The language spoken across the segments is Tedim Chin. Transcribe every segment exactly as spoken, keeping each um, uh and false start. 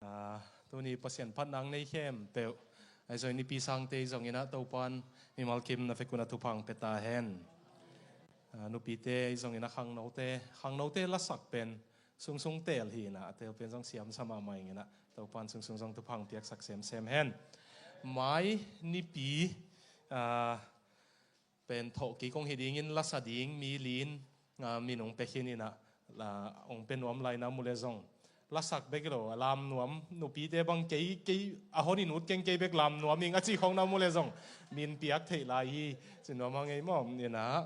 Ah, tuni Pasian phatna nei khempeuh, ahi zongin nipi sangte zongin ah Topan mimal kim na vekun a thupha pia ta hen. Ah, nupite zongin ah khangnote, khangnote lasak pen sungsung tel hi in ah, a tel pen zong siamsa mahmah ing in ah, Topan sungsung zong thupha piaksak semsem hen. Mai nipi, ah, pen thawh kik hong hi dingin lasa ding mi li in, ah, min hong pia khin in ah, la, hong pia nuam lai na mu le zong, lasak bek lo, a lam nuam, nupite bang kei, kei, a hon in ut keng, kei bek lam nuam ing a ci khong na mu le zong, min piak theih lai hi, ci nuam hang ei maw, in ah,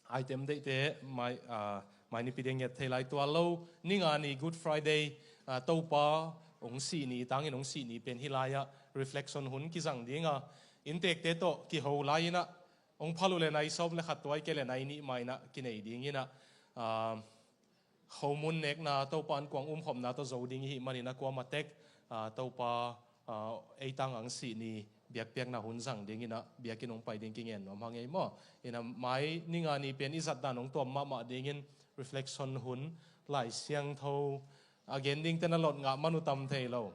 item deihte, mai, ah, mai nipi ding nget thei lai tuan lo, ni nga ni Good Friday, ah, Topa hong sih ni, tangin hong sih ni pen hi lai ah, reflection hun kizang ding a, inntekte tawh kiho lai in ah, hong phal uh leh nai sawm le khat tuai kei leh nai nih mah in ah kinei ding in ah, ah, khomun nekna, Topa an kuang umkhopna tawh zo ding i hih manin ah kuamah tek, ah, Topa, ah, ei tang hong sih ni biakpiakna hun zang ding in ah, biakinn hong pai ding kingen nuam hang ei maw. In ah mai ni nga ni pen i zat dan hong tuam mahmah dingin reflection hun, Lai Siangtho a gen dingte na lot ngah man uh tam thei lo.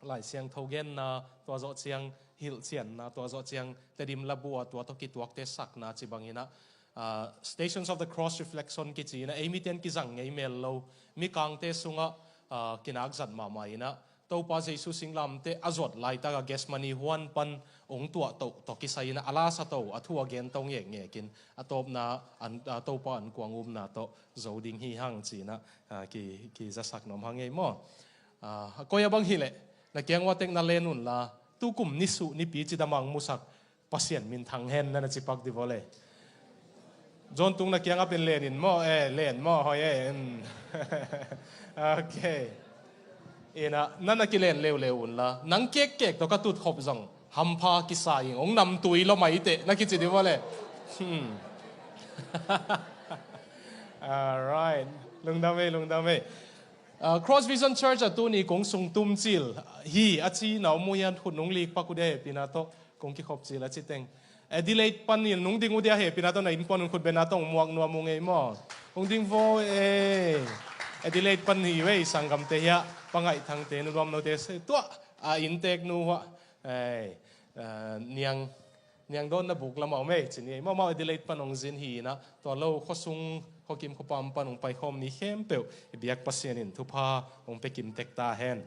Lai Siangtho genna, tua zawh ciang hilhcianna, tua zawh ciang Tedim labu ah tua tawh kituakte sakna ci bang in ah, ah, Stations of the Cross reflection kici in ah, ei mite in kizang ngei mel lo, mikangte sungah, ah, kinak zat mahmah in ah, Topa Jesu singlamteh a zuat laitak ah Gethsemane huan pan hong tuah toh tawh kisai in ah, a lasa to, a thu a gen to ngekngek in, a tawpna an, ah, Topa an kuang umna tawh zo ding hi hang ci in ah, ah, ki, kizasak nuam hang ei maw. Ah, a koi a bang hi leh, na kiang ua tek na len un la, tukum nisuh nipi cidam a hong musak Pasian minthang hen na na cipak di vawle. John Tung na kiang a pen len in maw, eh, len maw, hoi eh, mm. Ok. In ah, na na kilen leuleu un la, nang kekkek tawh ka tutkhop zong hampha kisa ing, hong namtui lo mai teh, na kici di vawle. Hmm. Alright. Lungdam ei, lungdam ei. Ah, Cross Vision Church ah tuni kong sung tum cil hi a ci na om uh hian khut nung lik pak uh dia hehpihna tawh kong kikhop cil a ci teng. Adelaide pan in nung ding uh dia hehpihna tawh na innkuan un khut bena tawh hong muak nuam uh ngei maw. Hong ding vaw ei. Adelaide pan hi uh ei, sanggamte hiah, Pa Ngaih Thangte, Nu Luam Note, se tuah, a inntek nu huah. Ei, ah, niang Niangdawn na buk lamah om ei, ci ni ei. Mahmah Adelaide pan hong zin hi in ah, tua lo khuasung, khuakim khuapam pan hong paikhawm mi khempeuh i biak Pasian in thupha hong pia kim tek ta hen.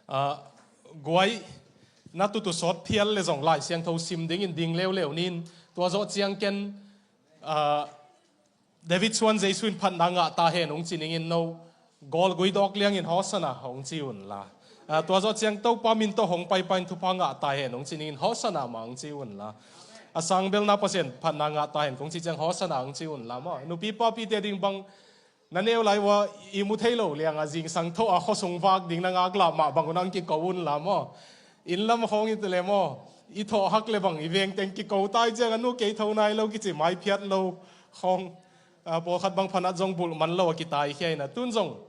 Ah, guai, na tutu sawt phial le zong Lai Siangtho sim dingin ding leuleu nin, tua zawh ciang ken, ah, David suan Jesu in phatna ngah ta hen hong ci ningin no, Gawl gui dawk liangin Hosanna hong ci un la. Ah, tua zawh ciang Topa min tawh hong paipai in thupha ngah ta hen hong ci ningin Hosanna mah hong ci un la. A sangbelna Pasian phatna ngah ta hen kong ci ciang Hosanna hong ci un la maw. Nupi papite ding bang na neu lai ua i mu thei lo liang a zingsang thawh a khuasung vak ding na ngak lah mah bang un hong kiko un la maw. Inn lam khawng i te le maw, i thawh hak le bang i veng teng kiko tai ciang a nu kei tho nai lo kici mai phiat lo khawng. Ah, pawlkhat bang phanat zong bulh man lo a kitaikhia in a tun zong.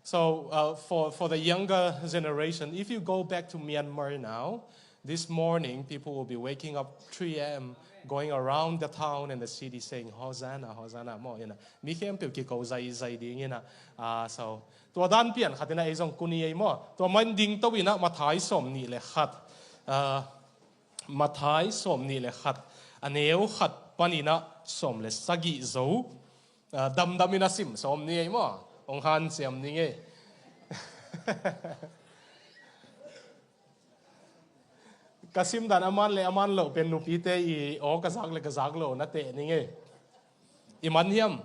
So, uh, for, for the younger generation, if you go back to Myanmar now, this morning people will be waking up three a.m., going around the town and the city saying, "Hosanna, Hosanna," maw in a. Mi khempeuh kiko zaizai ding in a. Ah, so, tua dan pian khat in a ei zong kun i ei maw. Tua mah in ding to in a Matthai sawm nih le khat. Ah, Matthai sawm nih le khat, a neu khat panin a sawm le sagih zo, ah, damdam in a sim sawm ni ei maw? Hong hanciam ning ei. Ka sim dan a man le a man loh pen nupite i aw ka zak le ka zak loh na teh ning ei. I man hiam?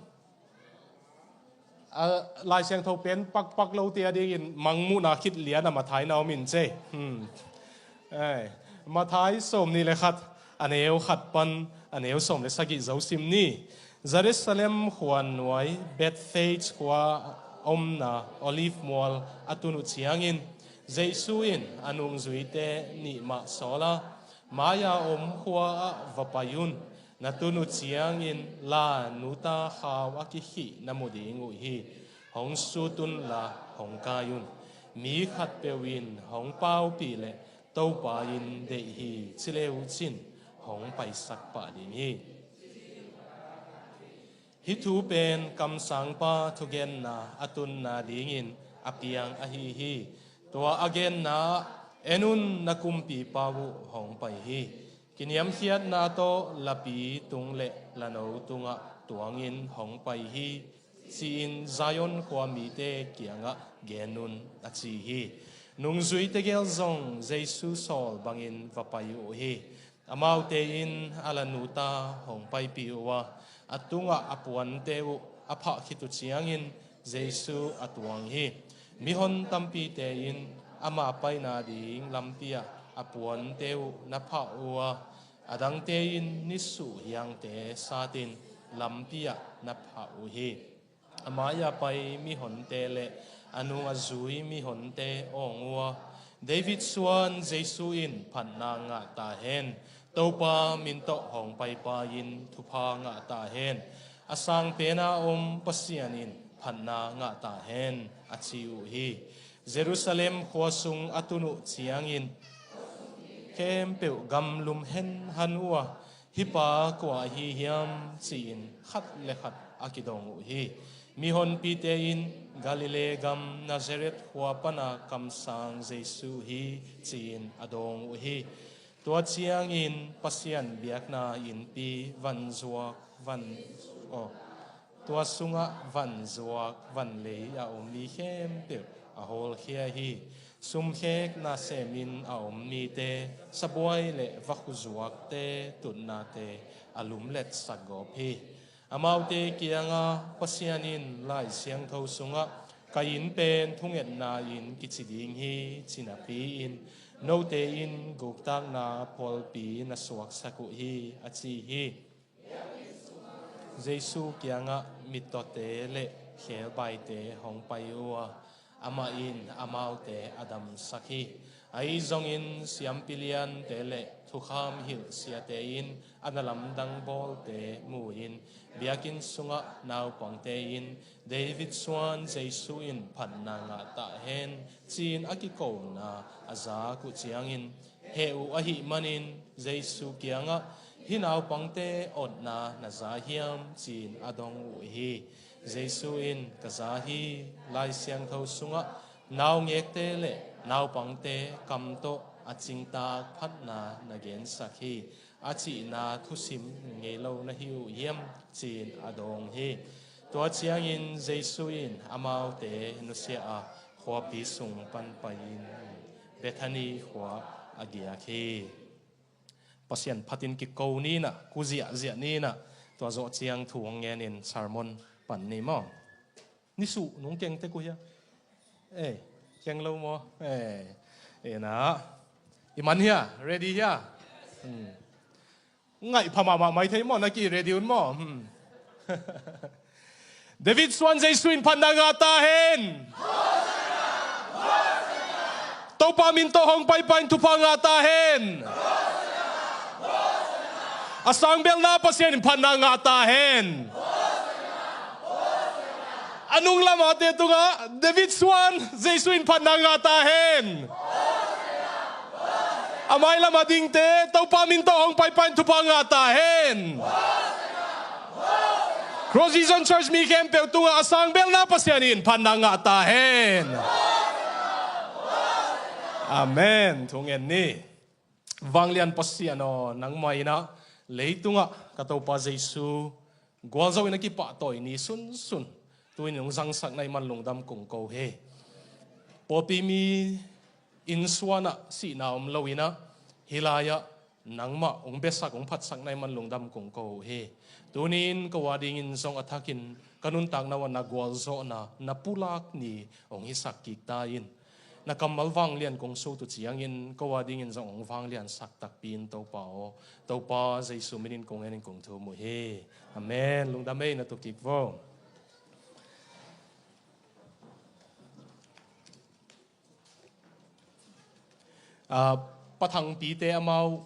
A, Lai Siangtho pen pakpak lote a dingin mangmuhna khit lian a Matthai na om in cei. Hmm. Ei, Matthai sawm nih le khat, a neu khat pan a neu sawm le sagih zo sim ni. Jerusalem khua nuai Bethphage khua omna Olive mual a tun uh ciangin Jesu in a nungzuite nih mah sawl a, mai-a om khua ah va pai un. Na tun uh ciangin la nuta khau a kikhih na mu ding uh hi. Hong sut un la hong kai un. Mi khatpeuh in hong paupih leh Topa in deih hi ci le uh cin hong paisak pah ding hi. Hih thu pen kamsangpa thugenna a tunna dingin a piang ahi hi. Tua a genna ah, "En un, na kumpipa uh hong pai hi. Kiniamkhiatna tawh lapi tung le lano tungah tuangin hong pai hi," ci-in Zion khua mite kiangah gen un, a ci hi. Nungzuite gel zong Jesu sawl bangin va pai uh hi. Amaute in a lanu ta hong paipih uh a, a tungah a puante uh a phah khit uh ciangin Jesu a tuang hi. Mihon tampite in ama paina ding lampi ah a puante uh na phah uh a, a dangte in nisuh hiangte satin lampi ah na phah uh hi. A mai-ah pai mihonte le a nung a zui mihonte awng uh a, "David suan Jesu in phatna ngah ta hen. Topa min tawh hong paipa in thupha ngah ta hen. A sang pena om Pasian in phatna ngah ta hen," a ci uh hi. Jerusalem khua sung a tun uh ciangin khempeuh gamlum henhan uh a, "Hih pa kua ahi hiam?" ci-in khat le khat a kidong uh hi. Mihonpite in, "Galilee gam Nazareth khua pana kamsang Jesu hi," ci-in a dawng uh hi. Tua ciangin Pasian biakna innpi vanzuak van, aw, tua sungah vanzuak vanlei a om mi khempeuh a hawlkhia hi. Sumkhek nasemin a om mite, sabuai le vakhu zuakte tutnate a lumletsak gawp hi. Amaute kiangah, "Pasian in Lai Siangtho sungah, 'Ka inn pen thungetna inn kici ding hi,' ci napi-in, note in guktakna phualpi na suaksak uh hi," a ci hi. Jesu kiangah mittawte le khebaite hong pai uh a, amah in amaute a damsak hi. Ahi zongin siampi liante le thukham hilh siate in a na lamdang bawlte mu-in, "Biakinn sungah naupangte in, 'David suan Jesu in phatna ngah ta hen,' ci-in a kikona a zak uh ciangin, heh uh ahih manin Jesu kiangah, 'Hih naupangte otna na za hiam?' ci-in a dong uh hi. Jesu in, 'Ka za hi. Lai Siangtho sungah, naungekte le naupangte kam tawh a cingtak phatna na gensak hi,' a cihna thusim ngei lo na hi uh hiam?" ci-in a dawng hi. Tua ciangin Jesu in amaute nusia a, khuapi sung pan pai-in Bethany khua a giak hi. Pasian phatin kiko ni in ah, ku ziahziah ni in ah, tua zawh ciang thu hong ngenin sermon pan ni maw. Nisuh nung keng tek uh hia? Eh, keng lo maw? Eh, eh na. I man hia? Ready hia? Hmm. Ngaih pha mahmah mai thei maw, na ki ready un maw? Hmm. David suan Jesu in phatna ngah ta hen. Topa min tawh hong paipa in thupha ngah ta hen. A sangbelna Pasian in phatna ngah ta hen. A nung lamate tungah David suan Jesu in phatna ngah ta hen. A mailam a dingte Topa min tawh hong paipa in thupha ngah ta hen. Cross Vision Church mi khempeuh tungah a sangbelna Pasian in phatna ngah ta hen. Amen. Thungen ni. Vanglian Pasian aw, nangmah in ah leitungah ka Topa Jesu gualzo in a kipahtawi ni sunsun tu-in hong zangsak na hih man lungdam kong ko hi. Pawlpi mi innsuan ah sihna om lo in ah, hih lai-ah nangmah hong biasak, hong phatsak na hih man lungdam kong ko uh hi. Tuni-in ko a dingin zong a thakin ka nuntakna uh ah na gualzawhna, na pulak ni hong hisak kik ta in. Na kammal vanglian kong sut uh ciangin ko a dingin zong hong vangliansak takpi in Topa aw. Topa Jesu minin kong ngenin kong thum uh hi. Amen. Lungdam ei, na tu kik vo. Ah, Pa Thangpite amau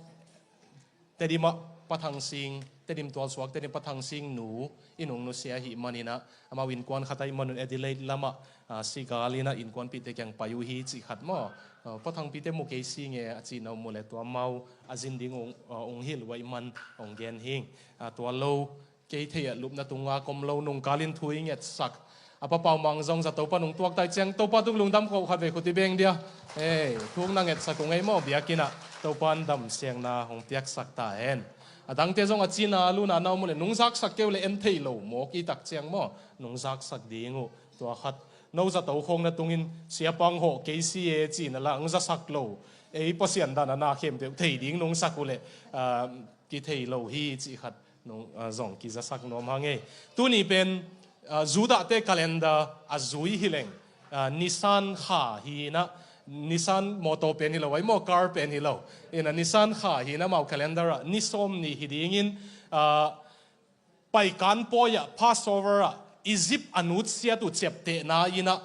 Tedim ah Pa Thang Sing, Tedim tualsuak Tedim Pa Thang Sing nu in hong nusia ahih manin ah, amau innkuan khat ahih manun Adelaide lamah, ah, sigal in ah innkuanpihte kiang pai uh hi cih khat maw. Ah, Pa Thangpite mu kei sing e a cihna uh mu le tua amau a zin ding hong, ah, hong hilh uh ahih man hong gen hing. Ah, tua lo kei theih ah lupna tunga kom lo nungkal in thu i ngetsak A Pa Pau Mang zong za Topa nung tuak tai ciang, Topa tung lungdam ko khat vei khuti beng dia. Hei, thuk na ngetsak ung ei maw, biakinn ah Topa in damsiangna hong piaksak ta hen. A dangte zong a cina a luna na om uh le nung zaksak keu le en thei lo mawk i tak ciang maw, nung zaksak ding uh. Tua khat no za to khawng na tungin siapang hawh kei si e cina la hong zasak lo. Ei Pasian dan a na khempeuh thei ding nung sak uh le, ah, kithei lo hi cih khat nung, ah, zong kizasak nuam hang ei. Tuni pen, ah, Judahte calendar a zui hi leng, ah, Nisan kha hi inah, Nisan mawtaw pen hi lo, ai maw car pen hi lo. Inah Nisan kha hi inah amau calendar ah ni sawm ni hi dingin, ah, Paikan pawi ah Passover ah Egypt a nutsiat uh ciaptehna inah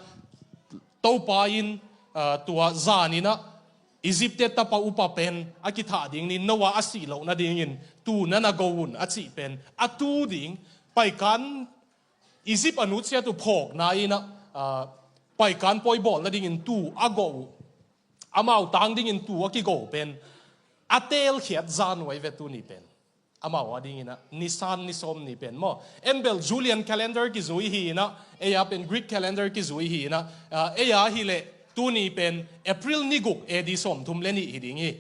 Topa in, ah, tua zan inah Egypt-te tapa upa pen a kithah ding ni, Noah a sih loh nadingin tu na na go un a cih pen a tu ding, Paikan Egypt a nutsiat uh phawkna inah, ah, Paikan pawi bawl nadingin tu a go uh, amau tang dingin tu a kigo pen a teelkhiat zan uh ai ve tuni pen. Amau a ding inah Nisan ni sawm ni pen maw. En bel Julian calendar kizui hi inah, ei a pen Greek calendar kizui hi inah, ah, ei a hi leh tuni pen April ni guk A D sawm thum le nih hi ding hi.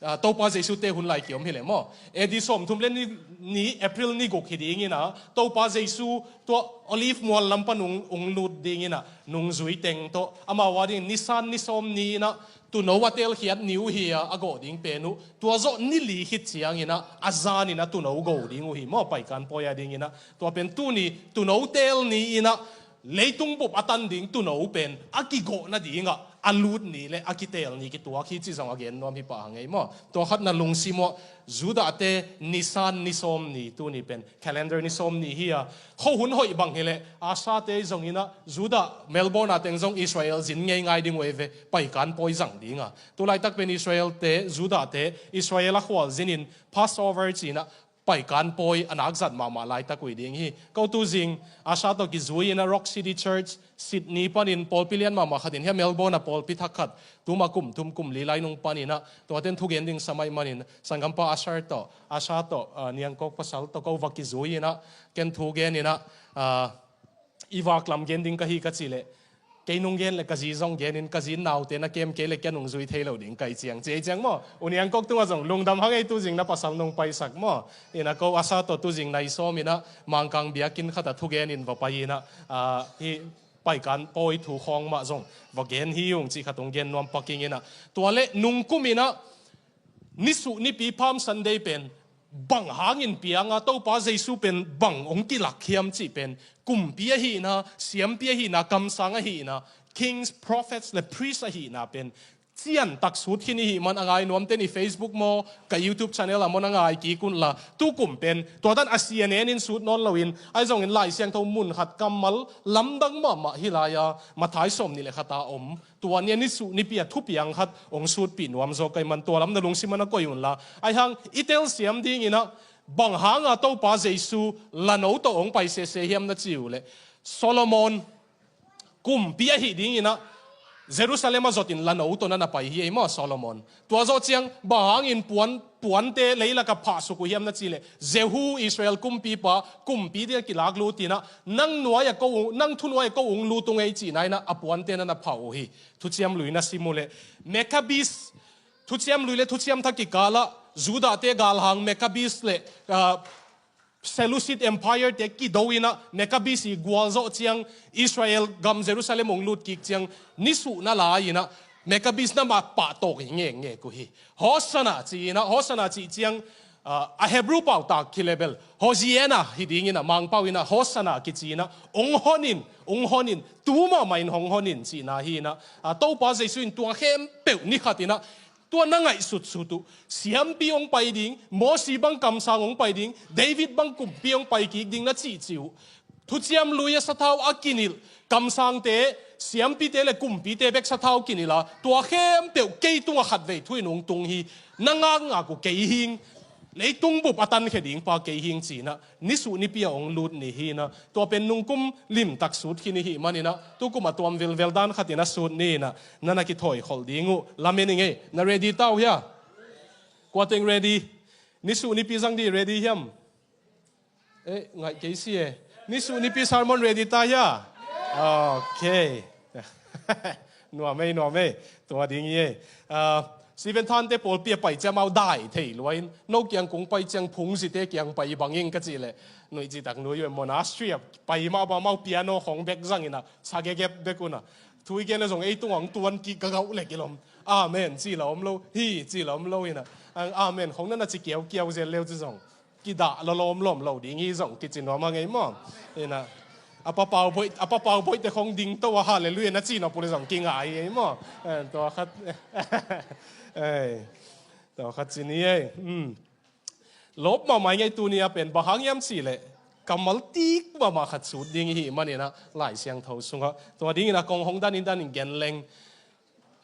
Ah, Topa Jesu te hun lai kiom hi leh maw. A D sawm thum le ni, ni April ni guk hi ding inah, Topa Jesu tua Olive mual lam pan ung, ung lut ding inah, nung zui teng tawh. Amau a ding Nisan ni sawm ni inah, tuuno a teelkhiat ni uh hi a, a gawh ding pen uh. Tua zawh ni li khit ciang inah, a zan inah tuuno go ding uh hi maw, Paikan pawi a ding inah. Tua pen tuni, tuuno teel ni inah, leitung bup a tan ding tuuno pen, a kigawh nading ah, a lut ni le, a kiteel ni kituak hi cih zong a gen nuam hi pah hang ei maw. Tua khat na lungsim uh, Judahte Nisan ni sawm ni tuni pen, calendar ni sawm ni hi a, khuahun hoih bang hi leh, a sate zong inah, Judah, Melbourne a teng zong Israel zin ngei ngai ding uh ei ve, Paikan pawi zang ding a. Tu laitak pen Israel-te, Judahte, Israel a khualzin in Passover ci inah, Paikan pawi a nakzat mahmah laitak uh hi ding hi. Ko tu zing, a sa tawh kizui inah Rock City Church, Sydney panin pawlpi lian mahmah khat in hia Melbourne a pawlpi thak khat, tuma kum thum kum li lai nung pan inah, tuaten thugen ding sa mai manin, sanggampa Asar tawh, a sa tawh, ah, Niangkok pasal tawh ko va kizui inah, ken thugen inah, ah, i vaklam gen ding ka hi ka cih leh, kei nung gen le ka zi zong gen in ka zi naute na kem kei le kia nung zui thei lo ding kai ciang. Ci ei ciang maw, U Niangkok tungah zong lungdam hang ei tu zing na pasal nung paisak maw. Inah ko a sa tawh tu zing nai sawm inah, Mangkang biakinn khat a thugen in va pai inah, ah, hi Paikan pawi thu khawng mah zong va gen hi ung cih khat ung gen nuam paking inah. Tua le nung kum inah, nisuh nipi Palm Sunday pen, bang hangin pianga Topa Jesu pen bang hong kilak hiam cih pen, kumpi ahihna, siampi ahihna, kamsang ahihna, kings, prophets le priest ahihna pen, cian tak sut khin i hih man a ngai nuamte ni Facebook maw, ka YouTube channel a maw na ngai kik un la, tu kum pen, tua dan a C N N in sut nawn loin, ai zongin Lai Siangtho mun khat kammal, lamdang mahmah hi lai a, Matthai sawm ni le khat a om, tua ni a nisuh nipi a thupiang khat hong sutpih nuam zaw ka hih man tua lam na lungsim ah na koih un la. Ai hang i telsiam ding inah, bang hanga Topa Jesu lano tawh hong pai sese hiam na ci uh leh, Solomon kumpi ahih ding inah, Jerusalem a zot in lano tawh na na pai hi ei maw Solomon. Tua zawh ciang, bang hangin puan, puante leilak ah phahsuk uh hiam na ci leh, Jehu Israel kumpipa, kumpi ding a kilak lut inah, nang nuai a ko, nang thu nuai a ko ung lut ung ei cihna inah, a puante na na phah uh hi. Thuciam Lui na sim uh leh, Maccabees, Thuciam Lui le Thuciam Thak kikal ah, Judahte galhang Maccabees le, ah, Seleucid Empire te kido inah, Maccabees i gualzawh ciang Israel gam Jerusalem hong lut kik ciang, nisuh na lai inah, Maccabees na mah pahtawk hi ngekngek uh hi. Hosanna ci inah, Hosanna cih ciang, ah, a Hebrew pautak hi le bel, Hosianna hi ding inah, Mangpau inah, Hosanna kici inah, hong hon in, hong hon in, tu mahmah in hong hon in cihna hi inah, ah, Topa Jesu in tua khempeuh ni khat inah, tua na ngaihsutsut uh, siampi hong pai ding, Mosi bang kamsang hong pai ding, David bang kumpi hong pai kik ding na cihcih uh. Thuciam Lui a sathau a kinilh, kamsangte, siampite le kumpite bek sathau kinilh a, tua khempeuh kei tungah khatvei thu in hong tung hi, na ngakngak uh kei hing, leitung bup a tankhia ding pa kei hing ci inah, nisuh nipi a hong lut ni hi inah, tua pen nungkum limtak sut khin i hih man inah, tukum a tuam vilvel dan khat inah sut ni inah, na na kithawi kholh ding uh, lamen ing ei, na ready ta uh hia? Kua teng ready? Nisuh nipi zang ding ready hiam? Eh, ngaih kei si e. Nisuh nipi sermon ready ta hia? Ok. Nuam ei, nuam ei. Tua ding hi ei. Ah, Stephen Thante pawlpi a pai ciang amau dai thei lua in, no kiang kong pai ciang phungzite kiang pai bang ing ka cih leh, nuih citak nuih uh e, monastery a pai mah bang amau piano khong bek zang in a, sa gegep bek un a. Thu i gen a zong ei tungah hong tuan kik ka gauh leh kilawm. Amen ci la om lo, hi ci la om lo in a. Ang amen khong na na ci kiaukiau zel leu ci zong kidah lawlawm lawm lo ding hi zong kici nuam a ngei maw? Ina, a papau boih, a papau boihte khong ding to a hallelujah na ci nop uh leh zong kingai ei maw? Eh, tua khat, eh, tua khat ci ni ei. Hmm. Lawp mahmah i ngei tuni a pen bang hang hiam cih leh kammal tik mahmah khat sut ding i hih manin a, Lai Siangtho sungah tua dingin a kong hong danin danin gen leng.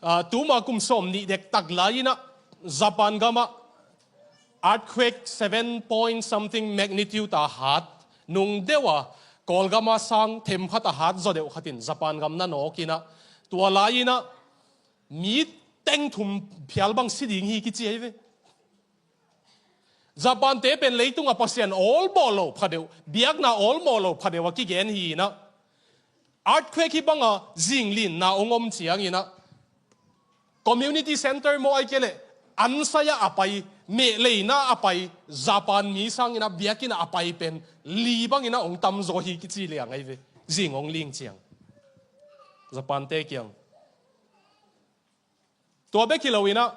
Ah, tuma kum sawm nih dektak lai-in ah Japan gamah earthquake seven point something magnitude a hat, nung deuh a Kawlgam a sang themkhat a hat zaw deuh khat in Japan gam na nawk in ah, tua lai-in ah mi teng thum phial bang si ding hi kici ahi ve. Japan-te pen leitung a Pasian awlmawh lo phadeuh, biakna awlmawh lo phadeuh a kigen hi in ah, earthquake hih bang a zinglinna hong om ciangin ah, community center maw, ahih kei leh ansai ah a pai, mehleina a pai, Japan mi sangin ah biakinn ah a pai pen li bangin ah hong tamzaw hi kici liang ahi ve. Zing hong ling ciang Japan-te kiang. Tua bek hi lo in ah,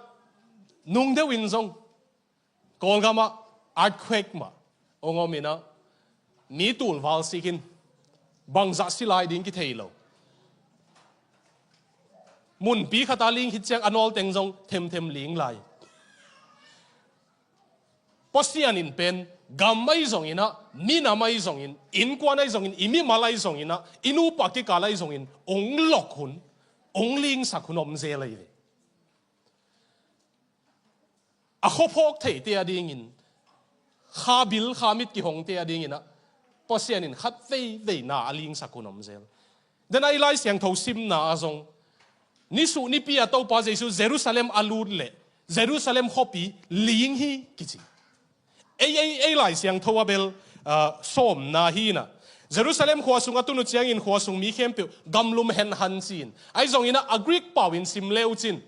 nung deuh in zong Kawlgam ah earthquake mah hong om in ah, mi tul val sik in, bangzah si lai ding kithei lo. Munpi khat a ling khit ciang a nawlteng zong themthem ling lai. Pasian in pen gam ahi zongin ah, minam ahi zongin, innkuan ahi zongin, i mimal ahi zongin ah, i nupa kikal ahi zongin hong lok hun, hong lingsak hun om zel ahi ve. A khuaphawk theite a dingin, kha bil kha mit kihongte a dingin ah, Pasian in khat veivei na a lingsak hun om zel. Den a i Lai Siangtho simna ah zong, nisuh nipi a Topa Jesu Jerusalem a lut leh Jerusalem khuapi ling hi kici. Ei, ei, ei Lai Siangtho a bel, ah, sawmna hi in ah, Jerusalem khua sung a tun uh ciangin khua sung mi khempeuh gamlum henhan ci-in, ahi zongin ah a Greek pau in sim le uh cin,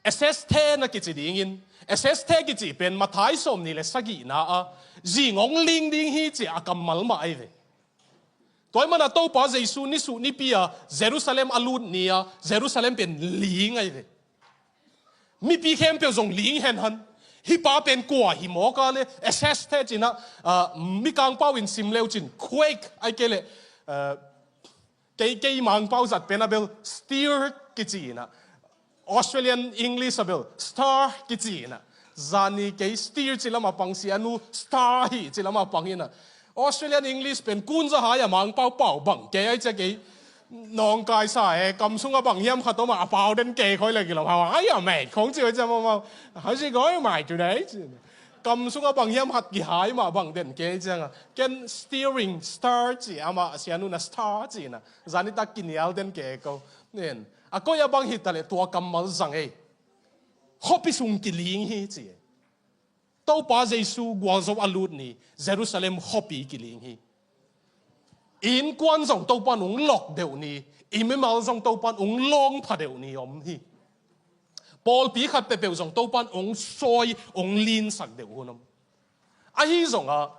Esesthe na kici dingin, Esesthe kici pen Matthai sawmnih le sagihna ah zing hong ling ding hi ci a kammal mah ahi ve. Tua ahih manin ah Topa Jesu nisuh nipi a Jerusalem a lut ni a, Jerusalem pen ling ahi ve. Mipi khempeuh zong ling henhan. Hih pa pen kua hi mawk a le, Esesthe ci in ah, ah, Mikang pau in sim le uh cin quake, ahih kei leh, ah, kei, kei Mangpau zat pen a bel stir kici in ah, Australian English a bel star kici in ah, zani kei stir ci lam a pang, sianu star hi ci lam a pang in ah, Australian English pen kunzahai a Mangpau pau bang kei ahi cia kei nawngkaisa e, kam sung a bang hiam khat om a, a pau den kei khoi le kilawm, how are you, mate? Khong ci khoi cia mau mau. How's it going, mate, today? Ci in ah. Kam sung a bang hiam khat kihai mah bang den kei ciang a. Ken steering, star ci, amah sianu na star ci in ah, zani tak kinial den kei ko. Nen, a koi a bang hi ta leh tua kammal zang ei. Khuapi sung kiling hi ci. Topa Jesu gualzo a lut ni, Jerusalem khuapi kiling hi. Innkuan zong Topa in hong lok deuh ni, i mimal zong Topa in hong lawng pha deuh ni om hi. Pawlpi khat peuhpeuh zong Topa in hong sawi, hong linsak deuh hun om. Ahi zongah,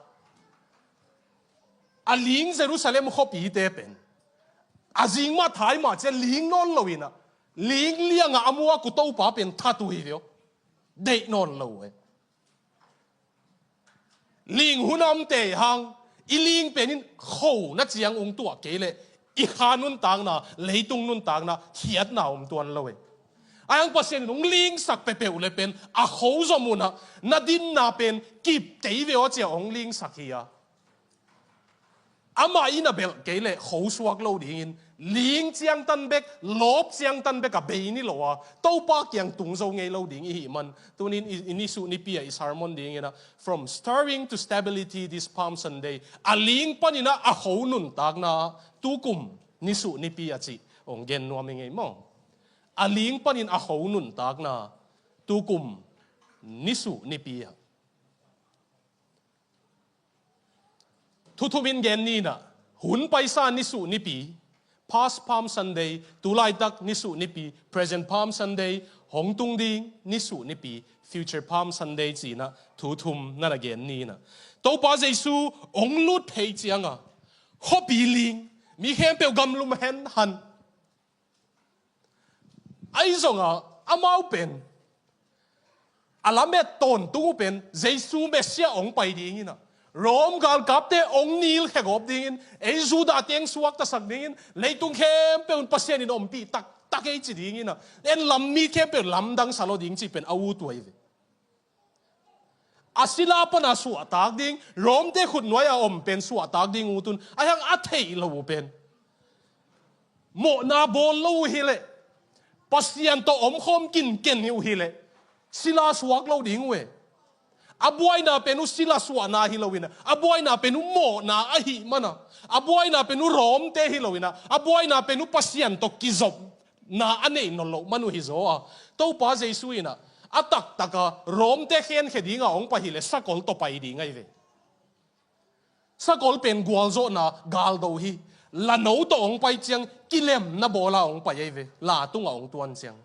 a ling Jerusalem khuapite pen, a zing mah thai mah cia ling nawn lo in ah, ling liangah a muak uh Topa pen that uh hi ve aw. Deih nawn lo uh e. Ling hun a om tei hang, i ling pen in khona ciang hong tuah kei leh, i kha nuntakna, leitung nuntakna, khiatna om tuan lo e. Ahi hang Pasian in hong lingsak peuhpeuh le pen, a kho zom un ah, na dinna pen kip kei ve aw cia hong lingsak hi a. Amah in a belh kei leh kho suak lo dingin, ling ciangtan bek, lawp ciangtan bek a bei ni lo a, Topa kiang tung zo ngei lo ding i hih man, tunin i, i nisuh nipi a i sermon dingin ah, From Stirring to Stability this Palm Sunday. A ling panin ah a kho nuntakna, tukum nisuh nipi a cih hong gen nuam i ngei maw? A ling panin a kho nuntakna, tukum nisuh nipi a. Thu thumin gen ni in ah, Hun paisa nisuh nipi, past Palm Sunday, tulaitak nisuh nipi, present Palm Sunday, hong tung ding nisuh nipi, future Palm Sunday ci-in ah thu thum na na gen ni in ah. Topa Jesu hong lut phei ciang ah, khuapi ling, mi khempeuh gamlum hen han. Ahi zongin amau pen a lamet tawntung uh pen Jesu Messiah hong pai ding in ah, Rom galkapte hong nilkhia gawp dingin, ei Judah teng suaktasak dingin, leitung khempeuh in Pasian in ompih taktak ei ci ding in ah, en lam mi khempeuh lamdang sa lo ding cih pen a ut uh ahi ve. A sila pana suahtak ding, Romte khutnuai a om pen suahtak ding ut un, ahi hang a theih lo uh pen mawhna bawl lo uh hileh, Pasian tawh omkhawm kinken hi uh hileh, sila suak lo ding uh e. A buaina pen uh sila suahna hi lo in ah, a buaina pen uh mawhna ahih man ah, a buaina pen uh Romte hi lo in ah, a buaina pen uh Pasian tawh kizopna a neih nawn loh man uh hi zaw a, Topa Jesu in ah a taktak a Romte khenkhia ding a hong pai hileh sakol tawh pai ding ahi ve. Sakol pen gualzawhna galdo hi. Lano tawh hong pai ciang kilemna bawl a hong pai ahi ve. La tung ah hong tuan ciang,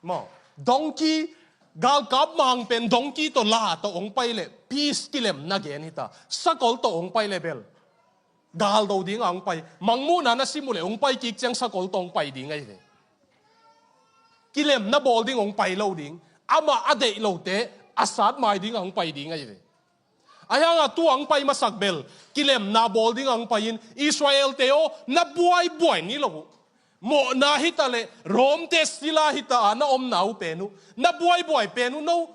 maw, donkey, galkap mang pen donkey tawh la tawh hong pai leh peace, kilemna gen hi ta. Sakol tawh hong pai leh bel galdo ding a hong pai. Mangmuhna na sim uh leh hong pai kik ciang sakol tawh hong pai ding ahi ve. Kilemna bawl ding hong pai lo ding. Amah a deih lote a sat mai ding a hong pai ding ahi ve. Ahi hang a tu a hong pai masak bel kilemna bawl ding a hong pai in, Israelte aw, na buaibuai ni lo uh. Mawhna hi ta leh Romte sila hi ta a na omna uh pen uh, na buaibuai pen uh, no,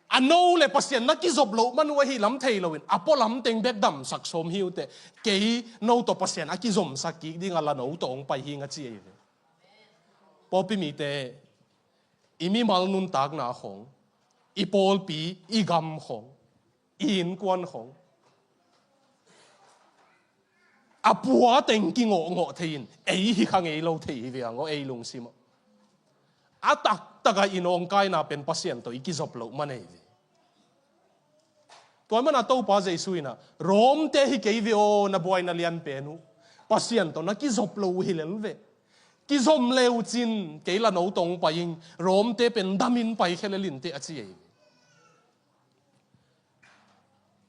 a no leh Pasian na kizop loh man uh ahi lam thei lo in, a pualam teng bek damsak sawm hi uh teh, kei no tawh Pasian a kizomsak kik ding a lano tawh hong pai hing a ci ahi ve. Pawlpi mite, i mimal nuntakna khong, i pawlpi, i gam khong, i innkuan khong, a pua teng kingawhngawh thei in, ei hi kha ngei lo thei hi ve ang aw, ei lungsim ah. A taktak a i nawngkaina pen Pasian tawh i kizop loh man ahi ve. Tua man a Topa Jesu in ah, Romte hi kei ve aw, na buaina lian pen uh, Pasian tawh na kizop lo uh hi lel ve. Kizom le uh cin, kei lano tawh hong pai ing, Romte pen dam in paikhia lel in teh a ci ahi ve.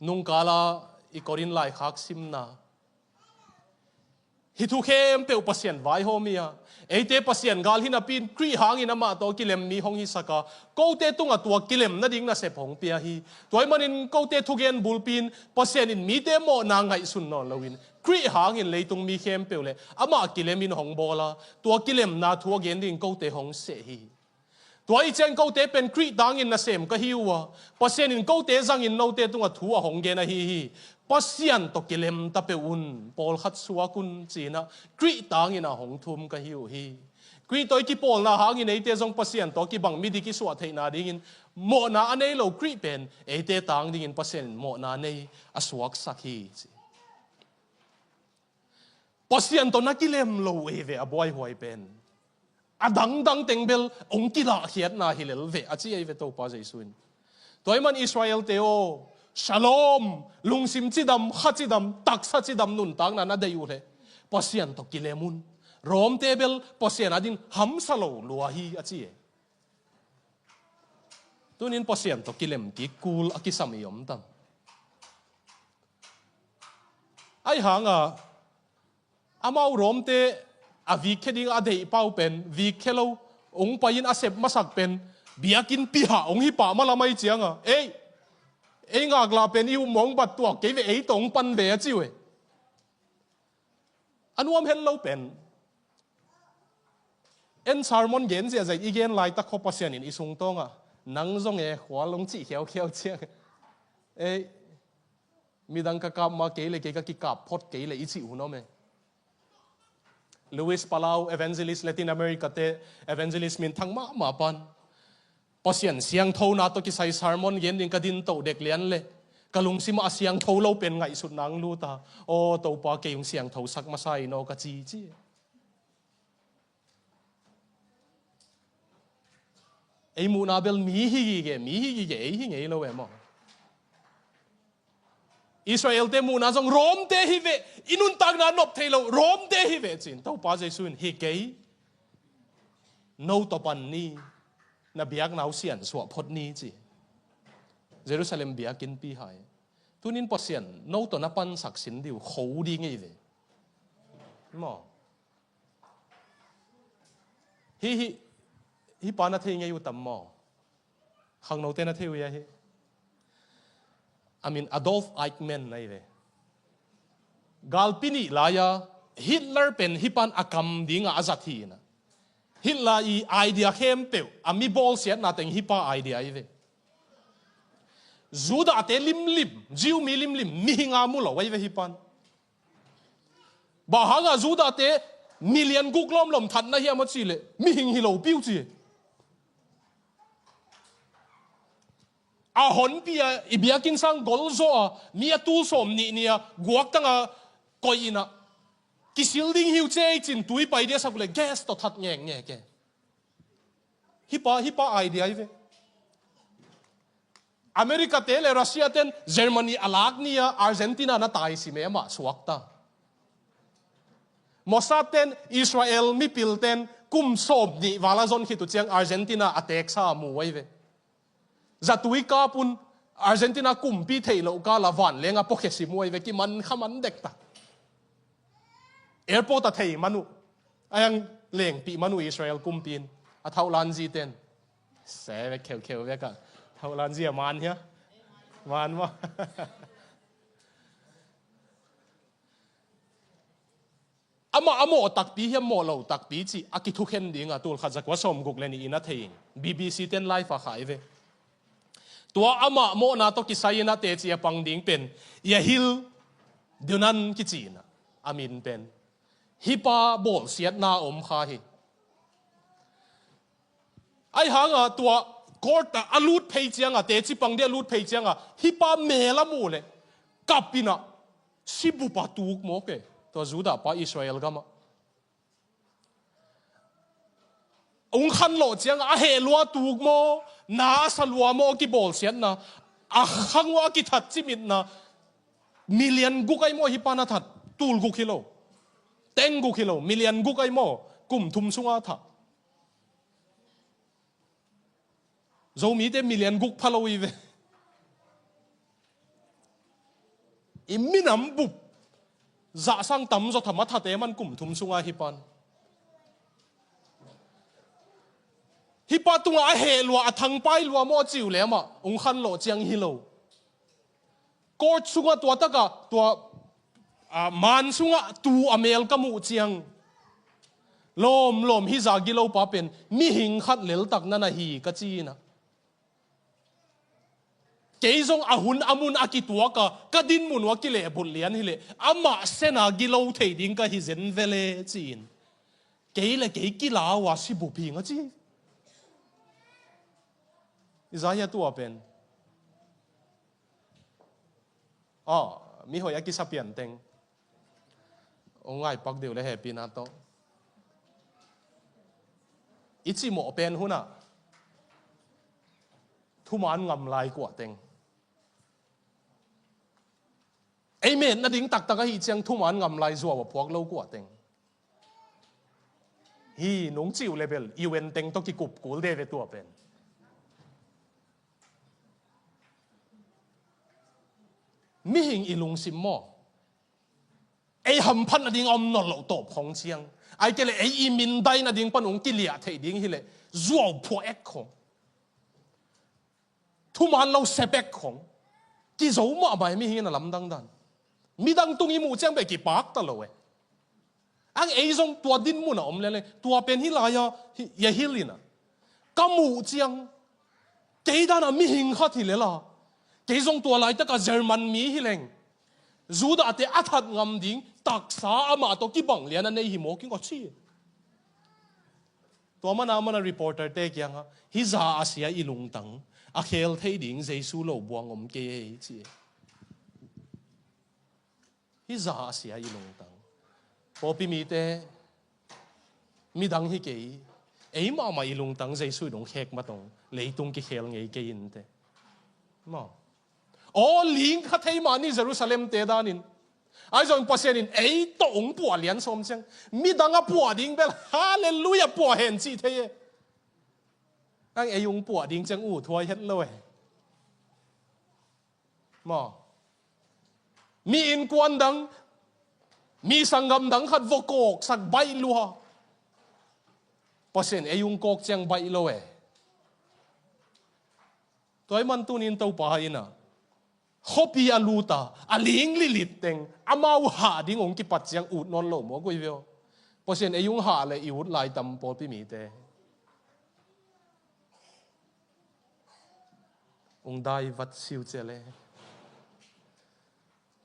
Nungkal a i Korin laikhak simna, hih thu khempeuh Pasian vaihawm hi a, eite Pasian gal hi napi in Khrih hangin amah tawh kilem mi hong hisak a, kote tungah tua kilem nading nasep hong pia hi. Tua ahih manin kote thugen bulpi in Pasian in mite mawhna ngaihsun nawn lo in, Khrih hangin leitung mi khempeuh leh amah kilem in hong bawl a, tua kilemna thu a gen ding kote hong seh hi. Tua ahih ciang kote pen Khrih tangin nasem ka hi uh a, Pasian in kote zangin note tungah thu a hong gen ahi hi. Pasian tawh kilem ta peuh un, pawlkhat suak un ci-in ah Khrih tangin a hong thum ka hi uh hi. Khrih tawh i kipawlna hangin eite zong Pasian tawh kibang midik i suah theihna dingin mawhna a nei lo Khrih pen eite tang dingin Pasian in mawhna nei a suaksak hi ci. Pasian tawh na kilem lo uh hi ve a buaihuai pen. A dangdang teng bel hong kilahkhiatna hi lel ve a ci ahi ve Topa Jesu in. Tua ahih man Israelte aw, shalom, lungsim cidam, kha cidam, taksa cidam nuntakna na deih uh leh Pasian tawh kilem un. Romte bel Pasian adin hamsa lo lua hi a ci e. Tunin Pasian tawh kilem kik kul a kisam i om tam? Ahi hang a, amau Romte a vikkhia ding a deih pau pen vikkhia lo, hong pai in a sep masak pen biakinn pihah hong hi pah mah lam ahih ciang a, ei, ei ngaklah pen i upmawh hong bat tuak kei ve, ei tawh hong pan ve a ci uh e. A nuam het lo pen, en sermon gen ziahziah i gen laitak khaw Pasian in i sungtawng ah, nang zong e khual hong cih khiaukhia ciang, ei, midang ka kap mah kei leh kei ka kikap phot kei leh i cih hun om e. Luis Palau, evangelist, Latin America te evangelist minthang mahmah pan, Pasian siangthona tawh kisai sermon gen ding ka din toh dek lian leh ka lungsim ah a siangtho lo pen ngaihsutna hong lut a, aw Topa, kei hong siangthosak masa in aw ka ci ci. Ei muhna bel mi hi gige, mi hi gige, ei hi ngei lo e maw? Israel-te muhna zong Rom-te hi ve, i nuntakna nop thei lo Rom-te hi ve ci-in Topa Jesu in hi kei, no tawh pan ni, na biakna uh siansuah phot ni ci. Jerusalem biakinnpi hai, tunin Pasian no tawh na pansak sin dih uh kho ding ei ve. Maw? Hi, hi, hi pa na thei ngei uh tam maw? Khangnote na thei uh ia hi. A min Adolf Eichmann na hi ve. Galpi nih lai-a Hitler pen hi pan a kam dingah a zat hi ina. Hitler i idea khempeuh, a mi bawlsiatna teng hi pa idea hi ve. Judah-te limlim, Jew mi limlim, mihing a mu lo ahi ve hi pan. Bang hangah Judah-te million guk lawmlawm that na hiam a cih leh mihing hi lo piu ci. A honpi a i biakinn sang gol zawh a, mi a tul sawm nih ni a guaktang a koih ina, kisil ding hi uh cei cin tui pai dia sak uh leh gas tawh that ngekngek e. Hi pa, hi pa idea hi ve. America-te le Russia-ten Germany a lak ni a Argentina na tai si me amah suakta. Mossad-ten Israel mipilten kum sawm nih val a zon khit uh ciang Argentina a teksa a mu ahi ve. Zatui kap un Argentina kumpi theih loh kala vanleng a pawkhia si mu ahi ve, kiman kha man dekta. Airport a thei man uh, a yang lengpih man uh Israel kumpi in, a thauhlan ziten. Se vek kheukheu vek a, thauhlan zi a man hia? Man maw? Amah a mawh takpi hiam, mawh lo takpi cih a kithukhen dinga tul khat zakua sawmguk le nih in a thei in B B C ten live a khai ve. Tua amah mawhna tawh kisai in a teci a pang ding pen Yehil Dunan kici in a min pen. Hi pa bawlsiatna om kha hi. Ahi hanga tua court a a lut phei cianga, teci pang dia a lut phei cianga, hi pa mel a muh leh kap in a sibup a tuk mawk e. Tua Judah pa Israel gamah ung khanlawh cianga a heh lua tuk maw, na a sa lua maw, a kibawlsiatna, a khang uh a kithat cimitna, million guk ahi maw hi pa na that, tul guk hi lo, teng guk hi lo, million guk ahi maw, kum thum sunga thah. Zomite million guk pha lo hi ve. I minam bup zahsang tamzaw tham a thate man kum thum sunga hi pan. Hi pa tungah a heh lua, a thangpai lua maw a ciu leh amah ung khanlawh ciang hi lo. Court sungah tua takah tua, ah, man sungah tu a mel ka muh ciang, lawmlawm hi za gilo pa pen mihing khat leltak na na hi ka ci-in a. Kei zong a hun a mun a kituak a, ka dinmun uh a kilehbulh lian hileh amah sena gilo thei ding ka hi zen vele ci-in, kei le kei kila uh a sibup hing a ci. I za hia tua pen? Aw, mihoih a kisa pian teng ong ngai pak deuh le hehpihna tawh. I cimawh pen hunah thuman ngam lai kuah teng. Ei metna ding taktak ahi ciang thuman ngam lai zuau a phuak lo kuah teng. Hi nung cih uh le bel U N teng tawh kikup kul de ve tua pen. Mihing i lungsim maw? Ei hamphat nading a om nawn loh tawp khong ciang, ai kei le ei i mindai nading pan ung kiliah theih ding hileh zuau phuah ek khong. Thuman lo sepek khong. Kizo mahmah e, mihing in a lamdang dan. Midang tung i muh ciang beh kipak ta lo e. Ang ei zong tua dinmun a om lele, tua pen hi lai-a, hi, Yehil in a. Ka muh ciang, kei dan a mihing khat hi lela. Kei zong tua laitak a German mi hi leng, Judah-te a that ngam ding taksa amah tawh kibang lian a nei hi mawk ing aw ci. Tua mana mana reporter-te kiangah, hih za a sia i lungtang a khel thei ding Jesu lo buang om kei ei ci. Hih za a sia i lungtang. Pawlpi mite, midang hi kei, ei mahmah i lungtang Jesu i dong khek matong leitung kikhel ngei kei inteh. Maw? Aw, ling kha thei mah ni Jerusalem-te danin. Ahi zongin Pasian in ei tawh hong puah lian sawm ciang, midang a puah ding bel, halleluiah, puah hen cih thei e. Ang ei hong puah ding ciang ut huai het lo e. Maw. Mi innkuan dang, mi sanggam dang khat va kawksak baih lua. Pasian ei hong kawk ciang baih lo e. Tua ahih man tunin Topa in ah, khuapi a lut a, a ling lilih teng, amau hah ding hong kipat ciang ut nawn lo maw, koi veo. Pasian ei hong hah leh i ut lai tam, pawlpi mite. Hong dai vat siu cia le.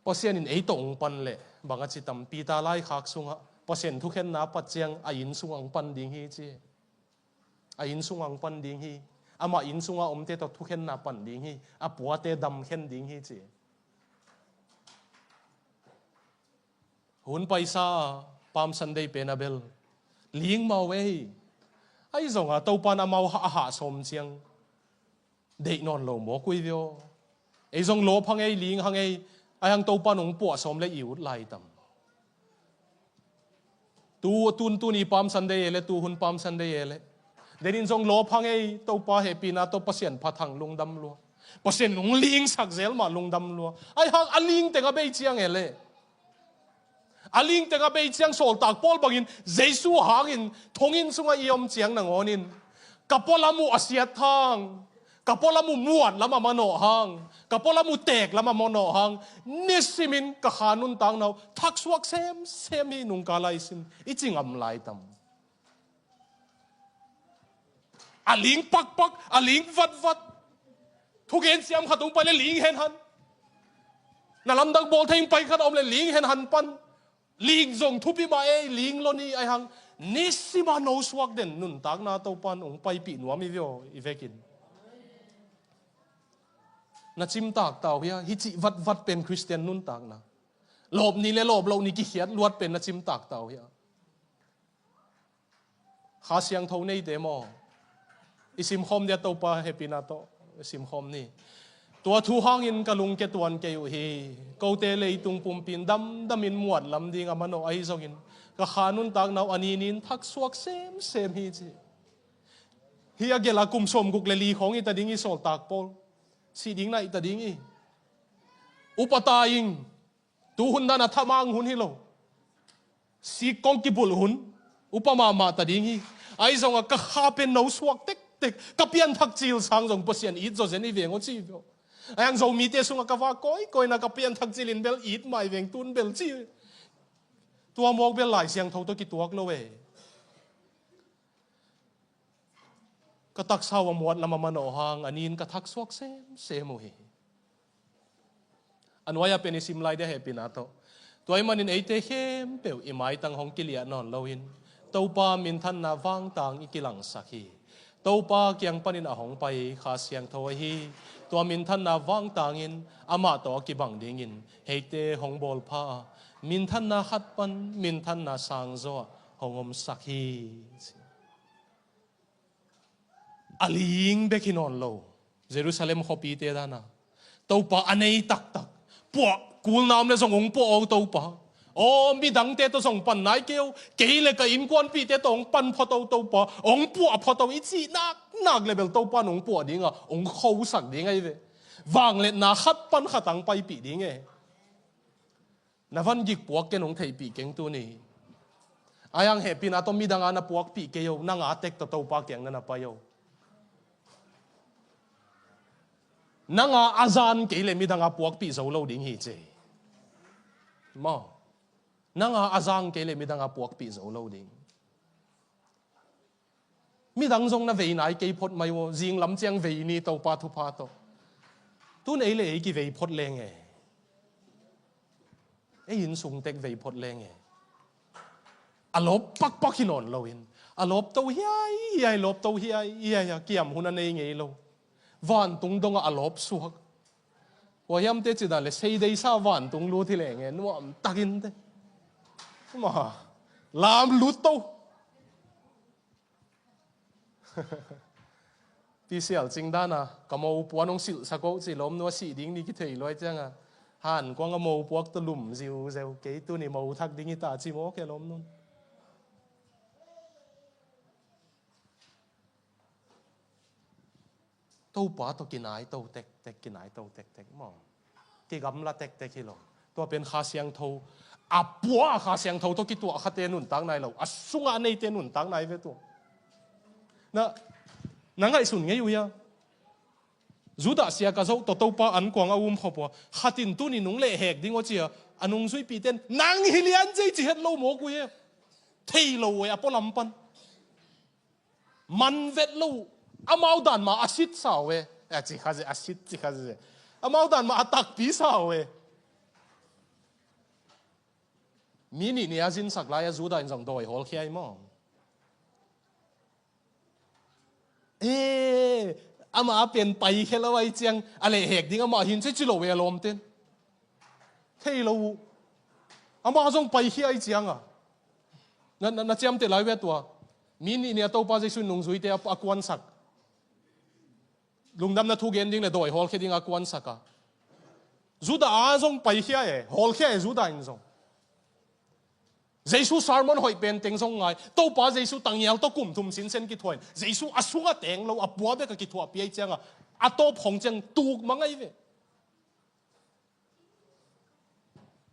Pasian in ei tawh hong pan leh bang a ci tam? Peter laikhak sungah Pasian thukhenna a pat ciang a inn sungah hong pan ding hi ci. A inn sungah hong pan ding hi. Amah inn sungah omte tawh thukhenna pan ding hi. A puate damkhen ding hi ci. Hun paisa a, Palm Sunday pen a bel ling mau ei. Ahi zongah Topan amau hah, a hah sawm ciang deih nawn lo maw, koi veo. Ei zong lawp hang ei, ling hang ei. Ahi hang Topan hong puah sawm leh i ut lai tam? Tu, tun, tuni Palm Sunday e le, tu hun Palm Sunday e le, denin zong lawp hang ei, Topa hehpihna tawh Pasian phat hang, lungdam lua. Pasian hong lingsak zel mah, lungdam lua. Ahi hang a ling teng a bei ciang e le, a ling teng a bei ciang, sawltak Paul bangin Jesu hangin thonginn sungah i om ciang nangawnin, ka pualam uh a siat hang, ka pualam uh muat lam a manawh hang, ka pualam uh teek lam a manawh hang, nisimin ka kha nuntakna uh thaksuak semsem hi, nungkal lai sin, i ci ngam lai tam? A ling pakpak, a ling vatvat. Thugen siam khat hong pai leh ling henhan. Na lamdang bawl thei ing pai khat a om leh ling henhan pan. Ling zong thupi mah ei, ling lo ni. Ahi hang nisim a nosuak den nuntakna Topan hong paipih nuam hi veo i vekin. Na cimtak ta uh hia, hih cih vatvat pen Khristian nuntakna? Lawp ni le lawp loh ni kikhiat luat pen na cimtak ta uh hia? Kha Siangtho neite maw, i simkhawm dia, Topa hehpihna tawh i simkhawm ni. Tua thu hangin ka lungke tuan kei uh hi. Kote leitung pumpi in damdamin muat lam ding a manawh ahi zongin, ka kha nuntakna uh a ninin thaksuak semsem hi ci. Hih a gelh a kum sawmguk le li khawng hi ta ding hi, sawltak Paul. Sih ding nai ta ding hi. Upa ta ing. Tu hun dan a thamang hun hi lo. Sik kong kibulh hun, upa mahmah ta ding hi. Ahi zongah ka kha pen nosuak tektek, ka pianthak cil sang zong Pasian it zawzen hi veng aw ci veo. Ahi hang Zomite sungah ka va kawikawina ka pianthak cilin bel it mai veng tun bel ci. Tua mawk bel Lai Siangtho tawh kituak lo e. Ka taksa uh a muat lam a manawh hang a nin ka thaksuak semsem uh hi. A nuai-ah pen i sim lai dia hehpihna tawh. Tua ahih manin eite khempeuh i maitang hong kiliah nawn loin, Topa minthanna vangtang i kilangsak hi. Topa kiang panin a hong pai Kha Siangtho ahi, tua minthanna vangtangin amah tawh a kibang dingin eite hong bawlpha a, minthanna khat pan minthanna sangzaw ah hong omsak hi. A ling bek hi nawn lo. Jerusalem khuapite dan a, Topa a nei taktak, puah kulna om le zong hong puah aw Topa. Aw, midangte tawh zong pan nai kei o, kei le ka innkuanpihte tawh hong pan phot o Topa, hong puah phot o i cih naknak le bel Topa in hong puah ding a, hong khosak ding ahi ve. Vangliatna khat pan khat a hong paipih ding e. Na van gik puak ken, hong theihpih keng tuni. Ahi hang hehpihna tawh midang a na puakpih kei o, nang a tek tawh Topa kiang na na pai o. Nang a a zang kei leh midang a puakpih zo lo ding hi ci. Maw. Nang a a zang kei leh midang a puakpih zo lo ding. Midang zong na vei nai kei phot mai uh aw, zing lam ciang vei ni Topa thupha tawh. Tun ei le ei kivei phot leng e. Ei inn sung tek vei phot leng e. A lawp pakpak hi nawn loin, a lawpto hiaihiai, lawpto hiaihiai a, kiam hun a nei ngei lo. Vantung dongah a lawp suak. Hua hiamte ci dan le, sei deisa vantung lut hi leng e, nuam takin te. Ma, lam lut to. Tisial cing dana ka mopuan hong silhsak oh ci lawmnu a sih ding ni kithei luai cianga, hankuang a mopuak tawh lum ziuzeu, kei tuni mo thak ding hi ta ci maw ke lawmnun. Topa tawh kinaito tektek, kinaito tektek maw. Kigamla tektek hi lo. Tua pen Kha Siangtho, a pua a Kha Siangtho tawh kituah khate nuntak nai lo, a sungah a neite nuntak nai ve tua. Na, na ngaihsun ngei uh hia? Judah sia ka zoh tawh Topa ankuang a um khop uh a, khatin tuni nung lehhek ding aw cia, a nungzuipihte in nang hi lian zei ci het lo mawk uh hi. Thei lo uh e, a pualam pan. Man vet lo uh. Amau dan mah a sit sa uh e. A ci kha ze, a sit ci kha ze. Amau dan mah a takpi sa uh e. Mi nih ni a zinsak lai a Judah in zong dawi hawlkhia hi maw. E, amah a pen paikhia lo ai ciang, a lehhek ding amah hin ci ci lo e a lawmten. Thei lo uh. Amah zong paikhia ai cianga. Na, na, na ciamteh lai ve tua. Mi nih ni a Topa Jesu in nungzuite a, a kuansak. Lungdamna thu gen ding le dawi hawlkhia ding a kuansak a. Judah a zong paikhia e, hawlkhia e Judah in zong. Jesu sermon hoih pen teng zong ngai. Topa Jesu tangial tawh kum thum sinsen kithuain. Jesu a sungah teng lo, a pua bek a kithuahpi ai cianga. A tawp khong ciang tuk mangai ve.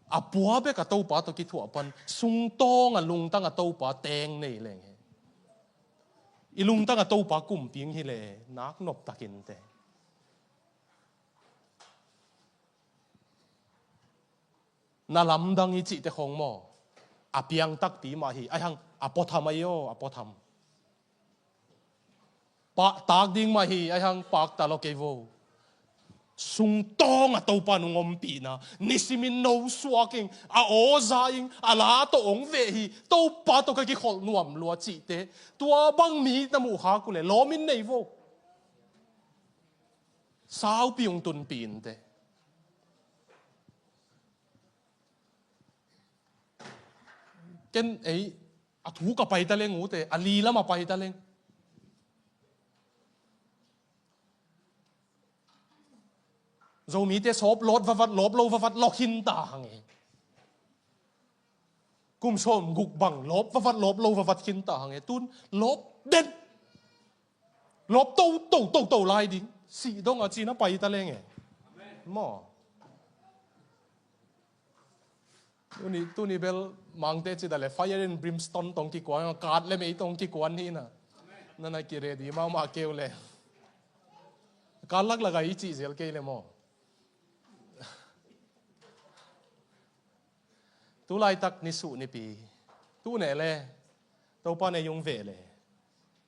A pua bek a Topa tawh kithuah pan, sungtawng a lungtang a Topa teng nei leng he. I lungtang a Topa kumping hi le, nak nop takin te. Na lamdang i cihte khong maw. A piang takpi mah hi, ai hang, a puatham ai aw, a puatham. Pahtak ding mah hi, ai hang pakta lo kei vo. Sungtawng a Topa nung ompihna, nisimin no suak ing, a aw za ing, a la tawh ong veh hi, Topa tawh ka kikholh nuam lua cihte. Tua bang mi na muh khak uh le, lawmin nei vo. Saupi ung tunpi in te. Ken ei, a thu ka pai ta leng ute, a li lam a pai ta leng. Zomite sawp lawt vavat, lawp lo vavat, lawk hin ta hang e. Kum sawm guk bang, lawp vavat, lawp lo vavat hin ta hang e. Tun, lawp den. Lawp to, to, to, to lai ding. Sih dong a cina pai ta leng e. Maw. Tuni, tuni bel mangte cida le fire and brimstone tong kikuan, kat le mei tong kikuan hi na. Nana ki ready mau ma keu le. Kat lak lak a i cih zel kei le maw. Tulaitak nisuh nipi. Tu ne le. Topa ne yung ve le.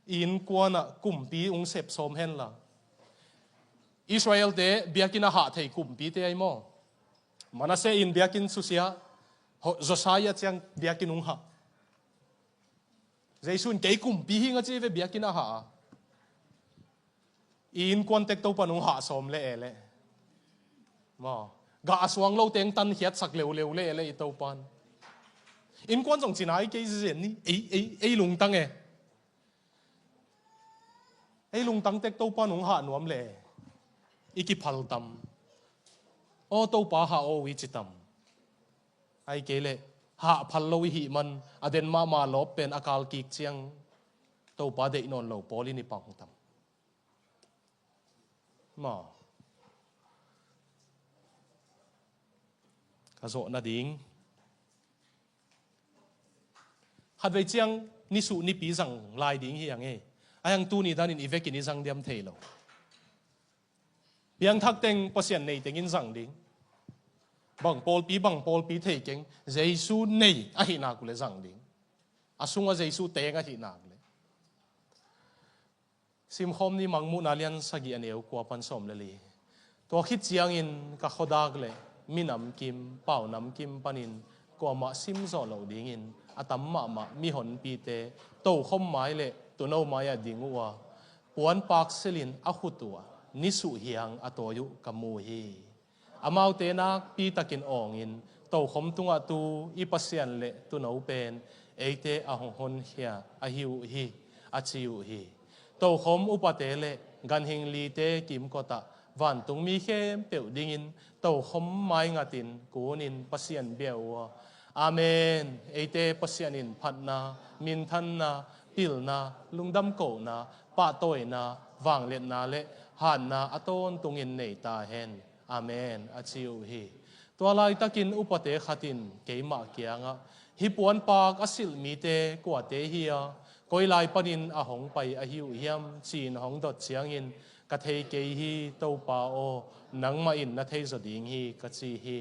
Innkuanah kumpi ung sep sawm henla. Israelte biakinn a hah thei kumpite ai maw. Manasseh in biakinn susia, Ho-, Josiah ciang biakinn ung hah. Jesu in kei kumpi hi nga ci ve biakinn a hah a. I innkuan tek Topan ung hah sawm le e le. Maw. Gah a suang lo teng tan khiatsak leuleu le e le i Topan. Innkuan zong cina i kei zizen ni. Ei, ei, ei lungtang e. Ei lungtang tek Topa nung hah nuam le i kiphal tam. Aw Topa hah aw i ci tam. Ai kei le hah phal lo i hih man a den mahmah lawp pen a kal kik ciang Topa deih nawn lo pawl in i pang tam. Maw. Ka zawh nading. Khatvei ciang nisuh nipi zang lai ding hi ang e. Ai ang tuni danin i vekin i zang diam thei lo. Piangthak teng Pasian nei tengin zang ding. Bang pawlpi, bang pawlpi thei keng. Jesu nei ahi nak le zang ding. A sungah Jesu teng ahi nak le. Simkhawm ni Mangmuhna lian sagih a neu kua pan sawm le li. Tua khit ciangin ka khuadak le minam kim, paunam kim panin kuamah sim zawh loh dingin a tam mahmah mihonpite tokhom mai le tuuno mai-ah ding uh a puanpak silin a khut uh a nisuh hiang a tawi uh ka mu hi. Amaute nakpitakin awngin tokhom tungah tu i Pasian le tuuno pen eite a hong honkhia ahi uh hi, a ci uh hi. Tokhom upate le Ganhing lite kimkotah vantungmi khempeuh dingin tokhom maingatin kunin Pasian bia uh a. Amen. Eite Pasian in phatna, minthanna, pilna, lungdam kohna, pahtawina, vangliatna le hanna a tawntungin nei ta hen. Amen, a ci uh hi. Tua laitakin upate khat in keimah kiangah, "Hih puanpak a silh mite kuate hi a, koi lai panin a hong pai ahi uh hiam?" ci-in hong dot ciangin, "Ka thei kei hi, Topa aw, nangmah in na theizaw ding hi," ka ci hi.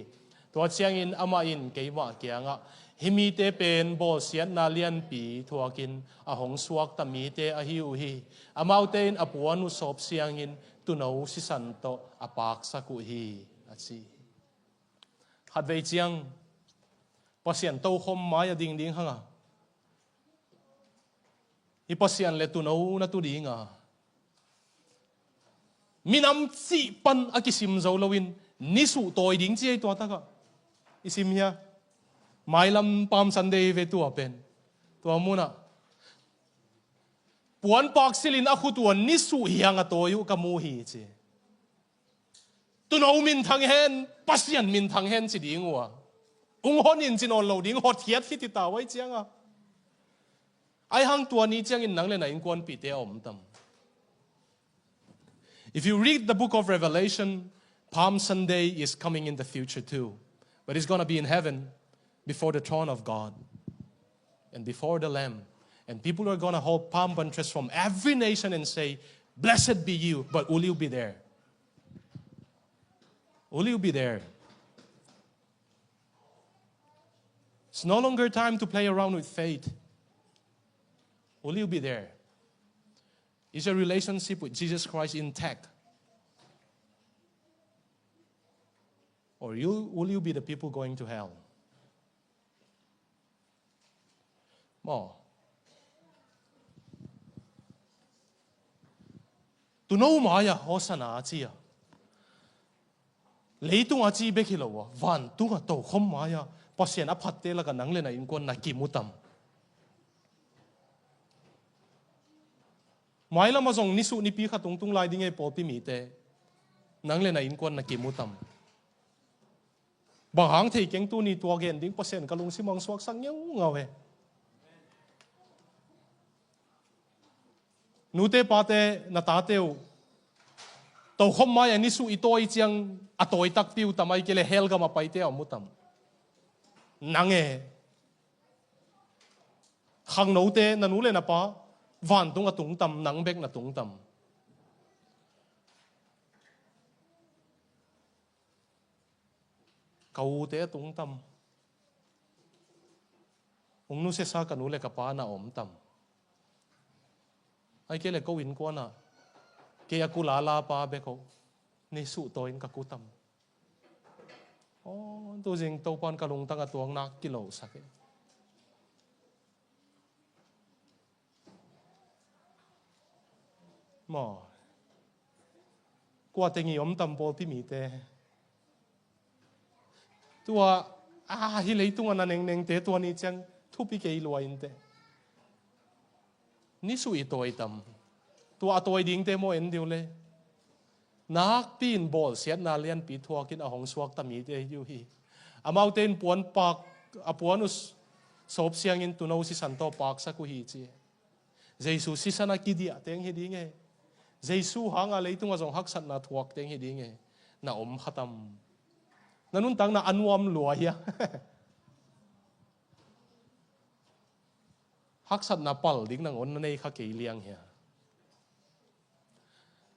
Tua ciangin amah in keimah kiangah, "Hih mite pen bawlsiatna lianpi thuakin a hong suakta mite ahi uh hi. Amaute in a puan uh sawp siangin tuuno sisan tawh a paksak uh hi," a ci hi. Khatvei ciang Pasian tokhom mai-ah ding ding hang a, hih Pasian le tuuno na tu ding a, minam cih pan a kisim zo loin nisuh tawi ding ci ei tua takah. I sim hia? Mailam Palm Sunday ve tua pen. Tua munah puanpak silhin a khut uh a nisuh hiang a tawi uh ka mu hi ci. Tuuno minthang hen, Pasian minthang hen ci ding uh a, ung hon in ci nawn lo ding, hotkhiat khit hi ta uh ahih ciangah. Ahih hang tua ni ciangin nang le na innkuanpihte a om tam? If you read the book of Revelation, Palm Sunday is coming in the future too. But it's gonna be in heaven before the throne of God and before the Lamb. And people are gonna hold palm branches from every nation and say, "Blessed be you," but will you be there? Will you be there? It's no longer time to play around with faith. Will you be there? Is your relationship with Jesus Christ intact? Or you, will you be the people going to hell? Maw. Tuuno mai-ah Hosanna a ci a, leitung a ci bek hi lo a, vantungah tokhom mai-ah Pasian a phatte lakah nang le na innkuan na kimu tam? Mailamah zong nisuh nipi khat tung tung lai ding ei pawlpi mite, nang le na innkuan na kimu tam? Bang hang thei keng, tuni tua gen ding Pasian ka lungsim ah hong suaksak ngeungau e. Nute pate, na tate uh tokhom mai-ah nisuh i tawi ciang a tawi takpi uh tam, ahih kei leh hell gam a paite a om uh tam? Nang e. Khangnote, na nu le na pa vantungah tung tam, nang bek na tung tam? Ka ute a tung tam? Hong nusiasa ka nu le ka pa na om tam? Ahih kei leh ko innkuan ah kei a ku lala pa bek oh nisuh tawi in ka ku tam? Aw, tuzing Topa'n ka lungtang a tuak nak kilosak e. Maw. Kua teng i om tam pawlpi mite? Tua, a, hih leitungah na nengnengte tua ni ciang thupi kei lua inteh. Nisuh i tawi tam? Tua a tawi dingte maw, en diu le. Nakpi-in bawlsiatna lianpi thuakin a hong suakta mite hi uh hi. Amaute in puanpak, a puan uh sawp siangin tuuno sisan tawh paksak uh hi ci. Jesu sisan a kidiah teng hi ding e. Jesu hanga leitungah zong haksatna thuak teng hi ding e. Na om kha tam? Na nuntakna a nuam lua hia? Haksatna pal ding nangawn na nei kha kei liang hia?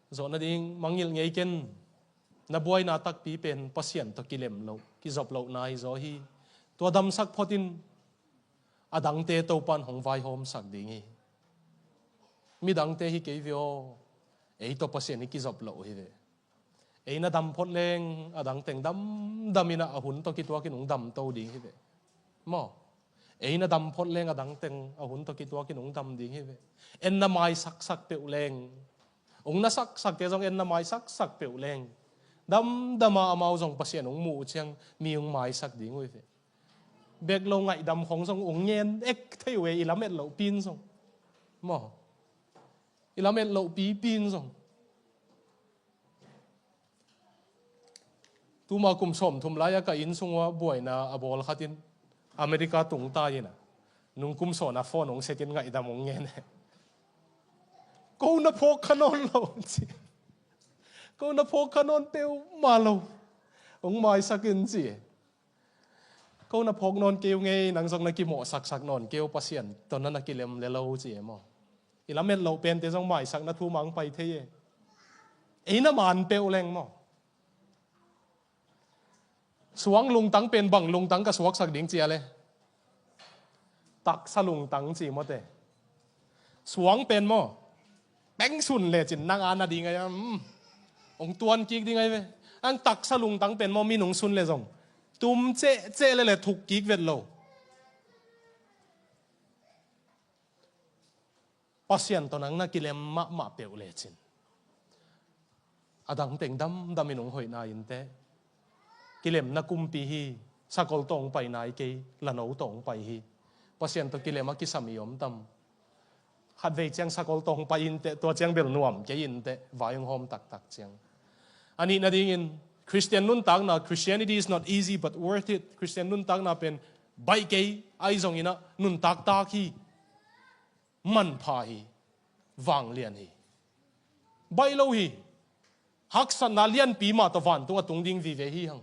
Zawh nading mangngilh ngei ken. Na buaina takpi pen Pasian tawh kilem loh, kizop lohna hi zaw hi. Tua damsak phot in, a dangte Topa'n hong vaihawmsak ding hi. Midangte hi kei ve aw, ei tawh Pasian hi kizop loh hi ve. Ei na dam phot leng a dang teng damdam in a, a hun tawh kituakin hong damto ding hi ve. Maw. Ei na dam phot leng a dang teng a hun tawh kituakin hong dam ding hi ve. En na maisaksak peuh leng, hong na saksakte zong en na maisaksak peuh leng, damdam a amau zong Pasian hong muh uh ciang mi hong maisak ding uh hi ve. Bek lo, ngaihdam khong zong hong ngen ek thei uh e, i lamet lohpi in zong. Maw. I lamet lohpipi in zong. Tuma kum sawmthum lai-a ka inn sung uah buaina a bawl khat in America tung ta in ah, nung kum sawna phone hong set in ngaihdam hong ngen e. Ko na phawk kha nawn lo ci. Ko na phawk kha nawn peuhmah lo. Hong maisak in ci. Ko na phawk nawn kei uh ngei, nang zong na kimawhsaksak nawn kei uh, Pasian tawh na na kilem le lo ci e maw. I lamet loh pente zong maisak na thu mah hong pai thei e. Ei na man peuh leng maw. Suang lungtang pen bang lungtang ka suaksak ding ci a le. Taksa lungtang ci mawte. Suang pen maw, peng sun lecin nang a na ding ai, um, hong tuan kik ding ai ve. Ang taksa lungtang pen maw, min hong sun le zong tum cehceh le le thuk kik vet lo. Pasian tawh nang na kilem mahmah peuh lecin, a dang teng damdam in hong hoih nai inteh. Kilemna kumpi hi. Sakol tawh hong pai nai kei, lano tawh hong pai hi. Pasian tawh kilem a kisam i om tam? Khatvei ciang sakol tawh hong pai inteh, tua ciang bel nuam kei inteh, vai hong hawm taktak ciang. A nihna dingin, Khristian nuntakna, Christianity is not easy but worth it. Khristian nuntakna pen baih kei, ahi zongin ah nuntak tak hi. Manpha hi. Vanglian hi. Baih lo hi. Haksatna lianpi mah tawh vantung a tung ding vive hi hang.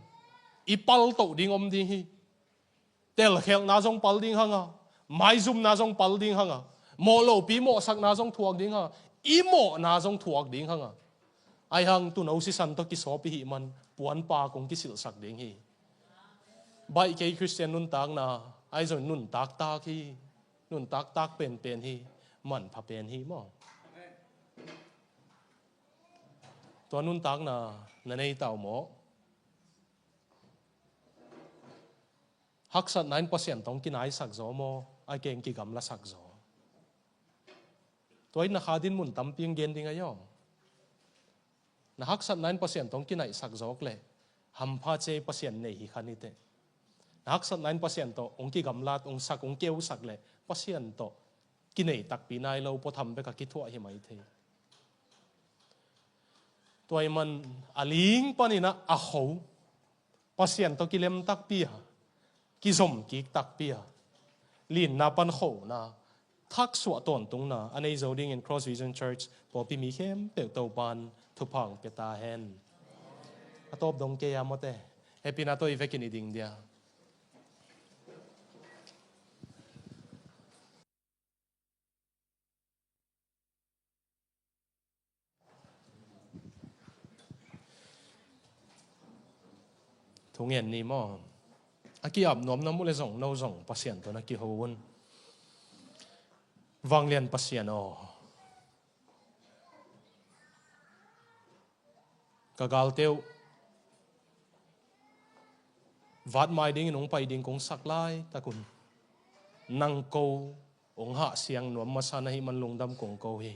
I paltoh ding om ding hi. Telkhelhna zong pal ding hang a, maizumna zong pal ding hang a, mawh lopi mawhsakna zong thuak ding hang a, i mawhna zong thuak ding hang a. Ahi hang tuuno sisan tawh kisawp i hih man puanpa kong kisilhsak ding hi. Baih kei Khristian nuntakna, ahi zong nuntak tak hi. Nuntak tak penpen hi. Manpha pen hi maw. Tua nuntakna na nei ta uh maw? Haksatna in Pasian tawh hong kinaisak zaw maw, ahi keng kigamlasak zaw? Tua in na kha din mun tampi hong gen ding ahi aw. Na haksatna in Pasian tawh hong kinaihsak zawk leh, hampha cia Pasian nei hi kha ni teh. Na haksatna in Pasian tawh hong kigamlat, hong sak, hong keusak leh, Pasian tawh kinei takpi nai lo, puatham bek a kithuah hi mai thei. Tua ahih man a ling panin ah a kho, Pasian tawh kilem takpi a, kizom kik takpi a, linna pan khona, thaksuah tawntungna a nei zo dingin Cross Vision Church pawlpi mi khempeuh Topan thupha hong pia ta hen. A tawp dong kei a mawte, hehpihna tawh i vekin i ding dia. Thungen ni maw? A ki-ap nuamnuam uh leh zong, no zong Pasian tawh na kiho un. Vanglian Pasian aw, ka galte uh vatmai dingin hong pai ding kong sak laitak un, nang ko hong hahsiang nuam masa na hih man lungdam kong ko hi.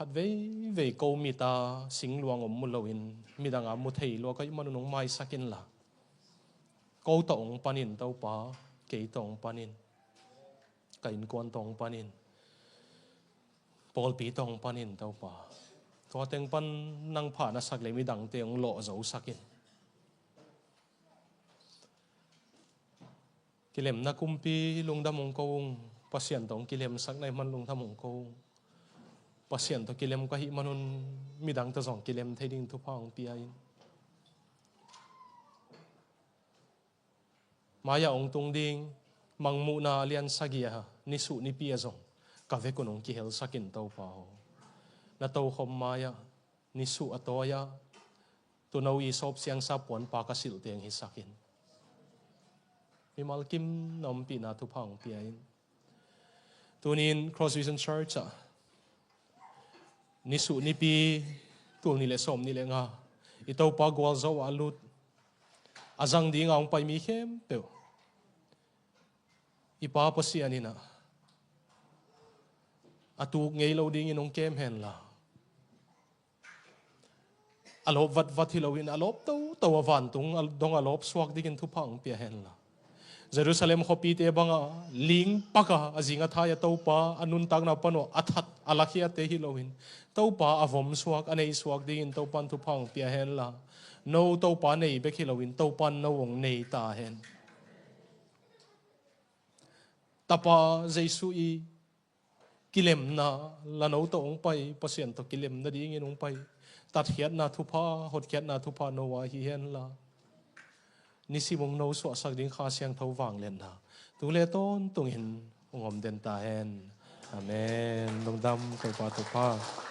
Khatveivei ko mit a singluang om mu loin midang a mu thei lua ka hih manun hong maisak inla, ko tawh hong panin Topa, kei tawh hong panin, ka innkuan tawh hong panin, pawlpi tawh hong panin Topa. Tua teng pan nang pha na sak leh midangte hong lawh zosak in. Kilemna kumpi lungdam hong ko ung. Pasian tawh hong kilemsak na hih man lungdam hong ko ung. Pasian tawh kilem ka hih manun midang tawh zong kilem thei ding thupha hong pia in. Mai-ah hong tung ding Mangmuhna a lian sagih a nisuh nipi ah zong ka vekun hong kihelsak in Topa aw. Na tokhom mai-ah nisuh a tawi-ah tuuno Isawp siangsa puanpa ka silh teng hisak in. Mimal kim na ompihna thupha hong pia in. Tuni-in Cross Vision Church ah nisuh nipi tul nih le sawm nih le nga i Topa gualzo ah a lut, a zang dinga hong pai mi khempeuh i Pa Pasian in ah a tuk ngei lo dingin hong kem henla, a lawp vatvat hi loin a lawp toto a vantung dong a lawp suak dingin thupha hong pia henla, Jerusalem khuapite banga ling paka a zing a thai a Topa a nuntakna panuah a that a lakhiate hi loin Topa a vom suak a nei suak dingin Topan thupha hong pia henla, no Topa nei bek hi loin Topan no hong nei ta hen. Tapa Jesu i kilemna la no tawh hong pai, Pasian tawh kilemna dingin hong pai. Tatkhiatna thupha, hotkhiatna thupha no a hi henla, nisim hong no suahsak ding Kha Siangtho vangliatna tu le tawntungin hong om den ta hen. Amen. Lungdam, Topa thupha.